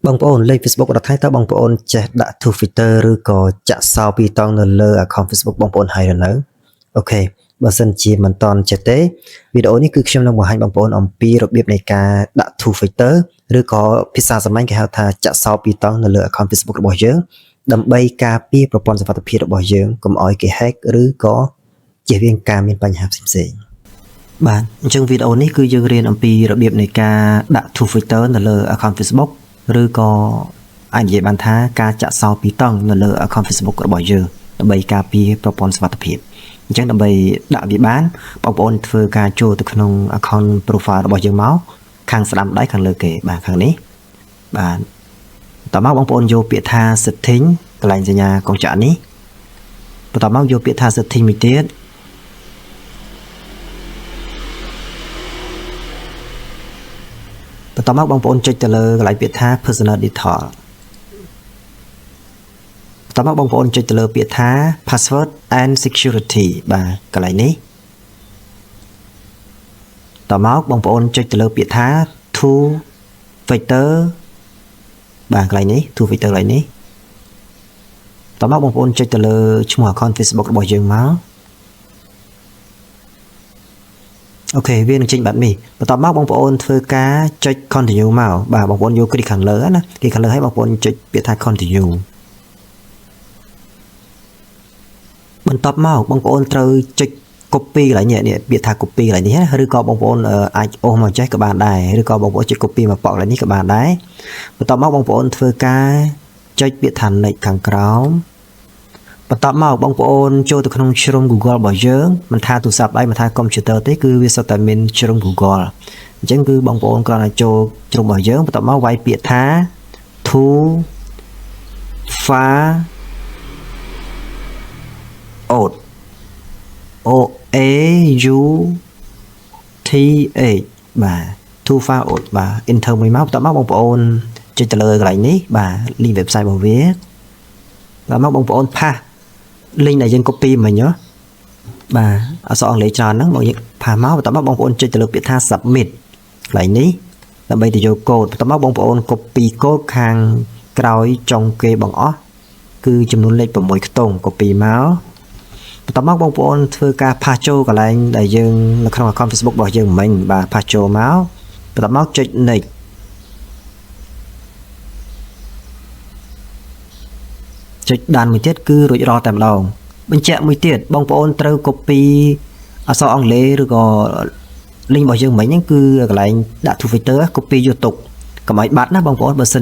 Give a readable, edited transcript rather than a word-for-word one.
បងប្អូនលេង Facebook រាល់ថ្ងៃតើបងប្អូនចេះដាក់ two factor ឬក៏ចាក់សោពីរតង់នៅលើ account Facebook បងប្អូនហើយឬនៅOK បើសិនជាមិនទាន់ចេះទេវីដេអូនេះគឺខ្ញុំនឹងបង្ហាញបងប្អូនអំពីរបៀបនៃការដាក់ two factor ឬក៏ភាសាសាមញ្ញគេហៅថាចាក់សោពីរតង់នៅលើ account Facebook របស់យើងដើម្បីការពារប្រព័ន្ធសុវត្ថិភាពរបស់យើងកុំឲ្យគេ hack ឬក៏ជៀសវាងការមានបញ្ហាផ្សេងៗបាទអញ្ចឹងវីដេអូនេះគឺយើងរៀនអំពីរបៀបនៃការដាក់ two factor នៅលើ account Facebook ឬក៏អាចនិយាយបានថាការចាក់សោពីរតង់នៅលើ account Facebook របស់យើងដើម្បីការពារប្រព័ន្ធសុវត្ថិភាពអញ្ចឹងដើម្បីដាក់វាបានបងប្អូនធ្វើការចូលទៅក្នុង account profile របស់យើងមកខាងស្ដាំដៃខាងលើគេបាទខាងនេះបាទតមកបងប្អូនយកពាក្យថា setting កន្លែងសញ្ញាកងចក្រនេះបន្តមកយកពាក្យថា setting មួយទៀតបន្តមកបងប្អូនចុចទៅលើកន្លែងពាក្យថា personal detail បន្តមកបងប្អូនចុចទៅលើពាក្យថា password and security បាទកន្លែងនេះតមកបងប្អូនចុចទៅលើពាក្យថា two factor បាទកន្លែងនេះ two factor កន្លែងនេះតមកបងប្អូនចុចទៅលើឈ្មោះ account Facebook របស់យើងមក OK វានឹងចេញបែបនេះបន្ទាប់មកបងប្អូនធ្វើការចុច continue មកបាទបងប្អូនយកគ្រីខាងលើណាគ្រីខាងលើឲ្យបងប្អូនចុចពាក្យថា continue បន្ទាប់មកបងប្អូនត្រូវចុច copy កន្លែងនេះនេះពាក្យថា copy កន្លែងនេះណាឬក៏បងប្អូនអាចអូសមកចេះក៏បានដែរឬក៏បងប្អូនចុច copy មកប៉ក់កន្លែងនេះក៏បានដែរបន្ទាប់មកបងប្អូនធ្វើការចុចពាក្យថា next ខាងក្រោមបន្ទាប់មកបងប្អូនចូលទៅក្នុង Chrome Google របស់យើងមិនថាទូរស័ព្ទដៃមិនថា computer ទេគឺវាសុទ្ធតែមាន Chrome Google អញ្ចឹងគឺបងប្អូនគ្រាន់តែចូល Chrome របស់យើងបន្ទាប់មកវាយពាក្យថា two fa auth O A U T H បាទ two fa auth បាទ enter មួយមកបន្ទាប់មកបងប្អូនចុចទៅលើកន្លែងនេះបាទ link website របស់វាបន្ទាប់មកបងប្អូន paste link ដែលយើង copy មិញហ៎បាទអក្សរអង់គ្លេសច្រើនហ្នឹងបងយើង paste មកបន្ទាប់មកបងប្អូនចុចទៅលើពាក្យថា submit កន្លែងនេះដើម្បីទៅយកកូដបន្ទាប់មកបងប្អូន copy កូដខាងក្រោយចុងគេបងអស់គឺចំនួនលេខ6ខ្ទង់ copy មកបន្ទាប់មកបងប្អូនធ្វើការ paste ចូលកន្លែងដែលយើងនៅក្នុង account Facebook របស់យើងមិញបាទ paste ចូលមកបន្ទាប់មកចុច next ចុច done មួយទៀតគឺរួចរាល់តែម្ដងបញ្ជាក់មួយទៀតបងប្អូនត្រូវ copy អក្សរអង់គ្លេសឬក៏ link របស់យើងមិញហ្នឹងគឺកន្លែងដាក់ two factor copy យកទុកកុំឲ្យបាត់ណាបងប្អូនបើសិនជា